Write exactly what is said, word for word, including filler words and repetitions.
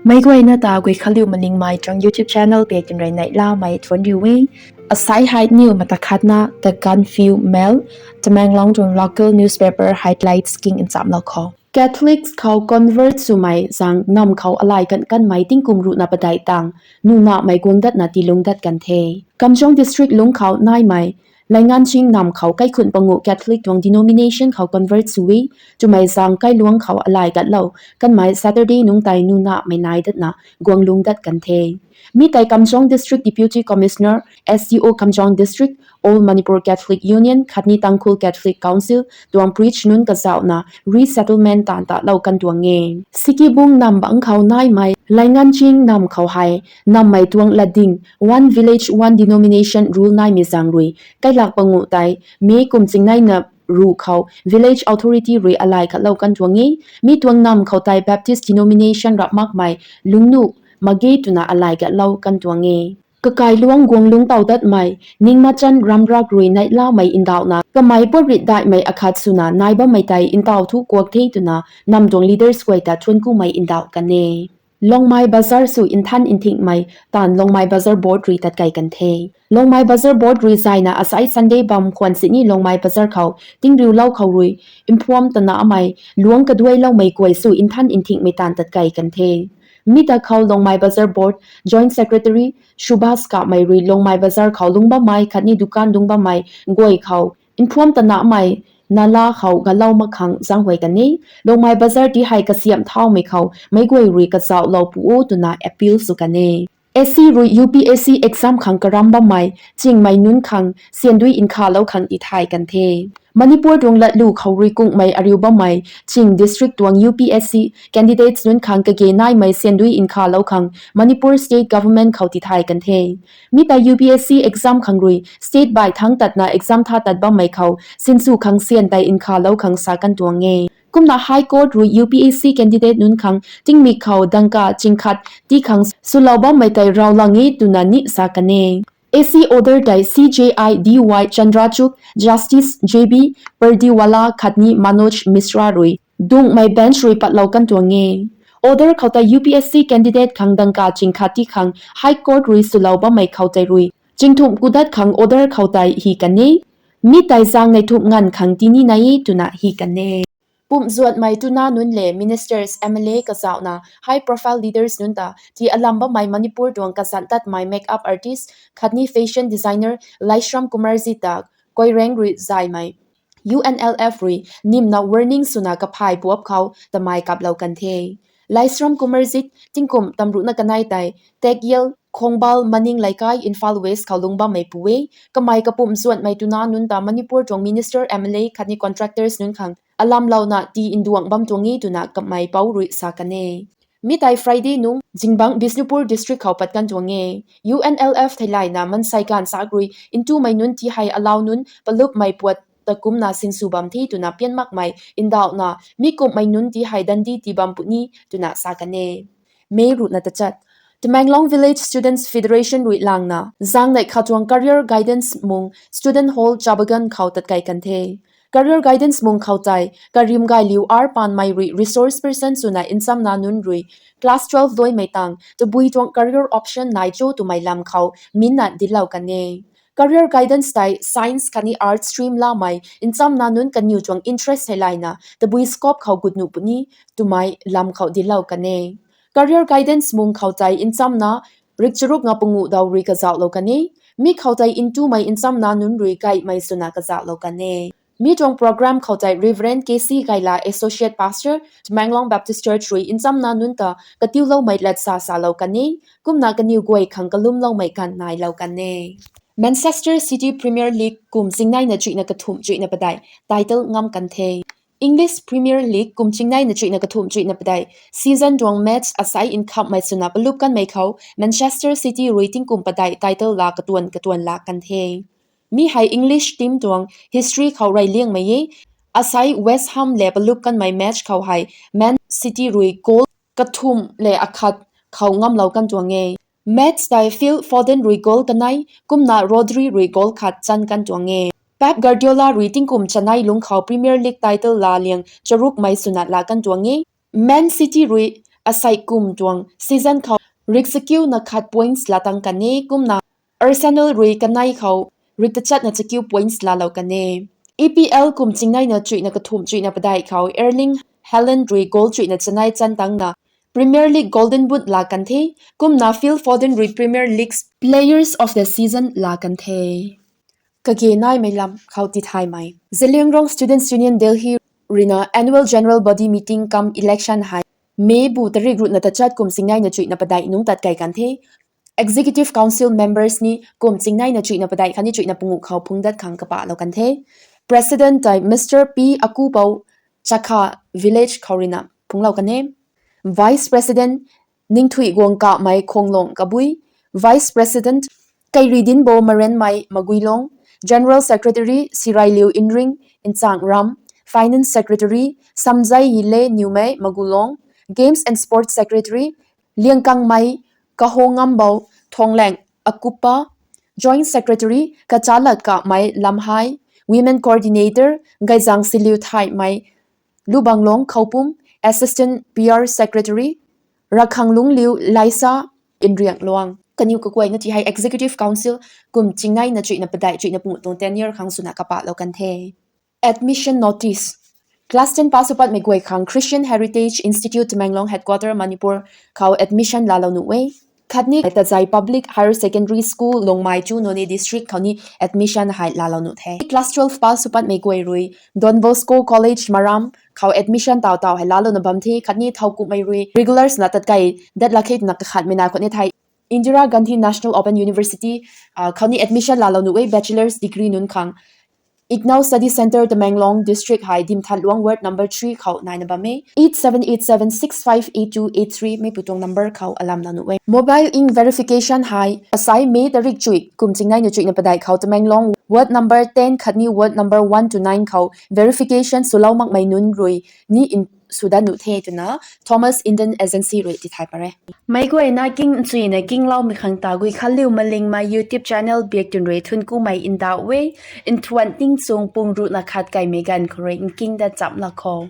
Meic guayna ta Guikhanliu Malingmei tuang YouTube channel pei tinrui neihlamei thuanc riu e. Asai hei niw mata khatna The Gaanphiu Mail, Tamenglong tuang local newspaper highlights king nchamlou khou. Catholics khou convert swmei zaeng namv khou alay kan kanmei tingkum ruhna padeih tang, nuh namei guang datna tiilung dat kan the. Kamjong district lungc khou naimei, Lainganching namv khou kaikhun panguh Catholic tuang denomination khou convert sw e, twmei zaeng kailuangc khou alay katlou kanmei Saturday nungc tei nuh namei nai datna guang lung dat kan the. Mi tei Kamjong District Deputy Commissioner, S D O Kamjong District, All Manipur Catholic Union khatni Tangkhul Catholic Council tuang preach nunc kazauhna resettlement taanv talou kan tuang e. Sikibung namv bangc khou naimei Lainganching namv khou hei nammei tuang latding One Village, One Denomination rule naimei zaeng rui kailak panguh tei May kum chingneina ruh khou village authority rui alay katlou kan tuang e. Mi tuang namv khou tei Baptist denomination rap makmei lungnuh mak ge twna alay katlou kan tuang e. Kakailuangc guang lungc tow datmei Ningmachan Ramrak rui neihlamei ndauhna kamei puatrit daihmei akhat swna nai bammei tei ntaw thu kuak the twna namv tuang leaders guay ta thuanc kumei ndauh kan e. Longmai Bazar sw nthan nthingmei taanv Longmai Bazar Board rui tatkei kan the. Longmai Bazar Board rui zayna asai Sunday bam khwan sini Longmai Bazar khou tingriulou khou rui mphuam tanamei luangc kaduailoumei guay sw nthan nthingmei taanv tatkei kan the. Mi ta khou Longmai Bazar Board Joint Secretary Subhas Kamei rui Longmai Bazar khou lungc bammei khatni dukan lungc bammei guay khou mphuam tanamei nala khou galou mak khang zaenghuay kan e. Longmai Bazar ti hei kasiamh thaumei khou meic guay rui kazauhlou pu o twna appeal sw kan e. S C rui U P S C exam khang karam bammei chingmei nunc khang syandui nkhalou khang tithay kan the. Manipur tuang latlu khou rui kungmei ariu bammei ching district tuang U P S C candidates nunc khang kage naimei syandui nkhalou khang Manipur State Government khou tithay kan the. Mi tei U P S C exam khang rui state bai thangc tatna exam tha tat bammei khou sinsw khang syan tei nkhalou khang sa kan tuang e. Kumna High Court rui U P S C candidate nunc khang tingmik khou dangka chingkhat ti khang swlou bammei tei raw lang e twna ni sa kan e. S C order tei C J I D Y Chandrachud, Justice J B Pardiwala khatni Manoj Misra rui dungmei bench rui patlou kan tuang e. Order khou tei U P S C candidate khang dangka chingkhat ti khang High Court rui swlou bammei khou tei rui chingthumh kudat khang order khou tei hi kan e. Mi tei zaeng neih thumh nganv khang tini nai e twna hi kan e. Pumh zuatmei tuna nunc le ministers, M L A kazauhna high profile leaders nunc ta ti alam bammei Manipur tuang kazanc tatmei makeup artist khatni fashion designer Laishram Kumarjit ta Koireng rui zaymei U N L F rui nimna warning swna kaphay puap khou tamei kaplou kan the. Laishram Kumarjit tingkum tamruhna kanei tei Tekyal Khongbal Maning Leikai Imphal West khou lungc bammei pu e. Kamei kapumh zuatmei tuna nunc ta Manipur tuang minister, M L A khatni contractors nunc khang alamlouna ti nduang bam tuang e twna kamei pou rui sa kan e. Mi tei Friday nungc zingbangc Bishnupur district khou pat kan tuang e. U N L F theilayna mansei gaanv sak rui ntumei nunc ti hei alau nunc palupmei puat ta kumna sinsw bam the twna pian makmei ndauhna mi kumhmei nunc ti hei dandi ti bam puni twna sa kan e. May ruhna tachat, Tamenglong Village Students Federation rui langna zaeng neih khou tuang career guidance mung student hall Chabagan khou tatkei kan the. Career guidance mung khou tei karim gay liu ar panmei rui resource person swna nchamna nunc rui class twelve luaimei tang tabui tuang career option nai cho twmei lam khou minna dinclou kan e. Career guidance tei science khatni arts stream lamei nchamna nunc kaniw tuang interest theilayna tabui scope khou gut nuh puni twmei lam khou dinclou kan e. Career guidance mung khou tei nchamna rikcharuk nga panguh daw rui kazauhlou kan e. Mi khou tei ntumei nchamna nunc rui gaymei swna kazauhlou kan e. Mi tuang program khou tei Reverend K C Gaila, Associate Pastor, Tamenglong Baptist Church rui nchamna nunc ta katiuloumei latsa salou kan e. Kumna kaniw guay khang kalumloumei ganv nailou kan e. Manchester City Premier League kum chingneina chuihna kathumh chuihna padeih title ngam kan the. English Premier League kum chingneina chuihna kathumh chuihna padeih season tuang match asai nkhamhmei swna palup kanmei khou Manchester City rui tingkum padeih title la katuan katuan lak kan the. Mi hei English team tuang history khou reyliangmei e. Asai West Ham le palup kanmei match khou hei Man City rui goal kathumh le akhat khou ngamlou kan tuang e. Match tei Phil Foden rui goal kanei, kumna Rodri rui goal khat chan kan tuang e. Pep Guardiola rui tingkum chanei lungc khou Premier League title la liang charukmei swna la kan tuang e. Man City rui asei kum tuang season khou rik chakiuna khat points laa tang kan e. Kumna Arsenal rui kanei khou rik tachatna chakiu points laalou kan e. E P L kum chingneina chuihna kathumh chuihna padeih khou Erling Haaland rui goal chuihna chanei chan tangna Premier League Golden Boot laa kan the. Kumna Phil Foden rui Premier League's Players of the Season laa kan the. Kage naimei lam khou tithaymei Zeliangrong Students Union Delhi ruina Annual General Body Meeting cum Election hei May bu tarik ruhna tachat kum chingneina chuihna padeih nungc tat kei kan the. Executive Council members ni kum chingneina chuihna padeih khatni chuihna panguh khou phungc dat khang kapahlou kan the. President tei Mister P Akupou, Chakha Village khou ruina phungclou kan e. Vice President Ningthuiguang Kamei, Khonglong Kabui. Vice President Kairidinbo Marenmei, Maguilong. General Secretary Sirailiu Inring, Nchangram. Finance Secretary Samzai Yile Niwmei, Magulong. Games and Sports Secretary Liangkangmei Kahongambou, Thongleng Akupa. Joint Secretary Kachalat Kamei, Lamhai. Women Coordinator Gaizang Siliu Thaimei, Lubanglong Khoupum. Assistant P R Secretary Rakhanglungliu Laisa, Nriangluang. Kaniw kaguayna ti hei Executive Council kum chingneina chuihna padeih chuihna panguh tuang tenure khang swna kapahlou kan the. Admission notice. Class ten pass sw patmei guay khang Christian Heritage Institute Tamenglong Headquarter Manipur khou admission laalou nuh e. Khatni Tazai Public Higher Secondary School, Longmai chu, Noney District khou ni admission hei laalou nuh the. Class twelve pass sw patmei guay rui Don Bosco College Maram khou admission taw taw hei laalouna bam the. Khatni thowkumhmei rui regulars na tatkei dat lak khe twna kakhatmei nai khou ni thei Indira Gandhi National Open University khou ni admission laalou nuh e, bachelor's degree nunc khang. Ignau Study Centre Tamenglong District hei Dimthatluang Ward number three khou naina bam e. Eight seven eight seven six five eight two eight three meipu tuang number khou alamlou nuh e. Mobile ink verification hei asai May tarik chuih kum chingneina chuihna padeih khou Tamenglong Ward number ten khatni Ward number one to nine khou verification swlou makmei nunc rui ni sw dat nuh the twna Thomas Indian Agency rui tithay pat e. Meic guayna king nchuina kingloumei khang ta Guikhanliu Malingmei YouTube channel biak twn rui thuanc kumei ndauh e. Nthuanh tingchung pung ruhna khat kaimei ganv khou rui nking dat chamh lak khou.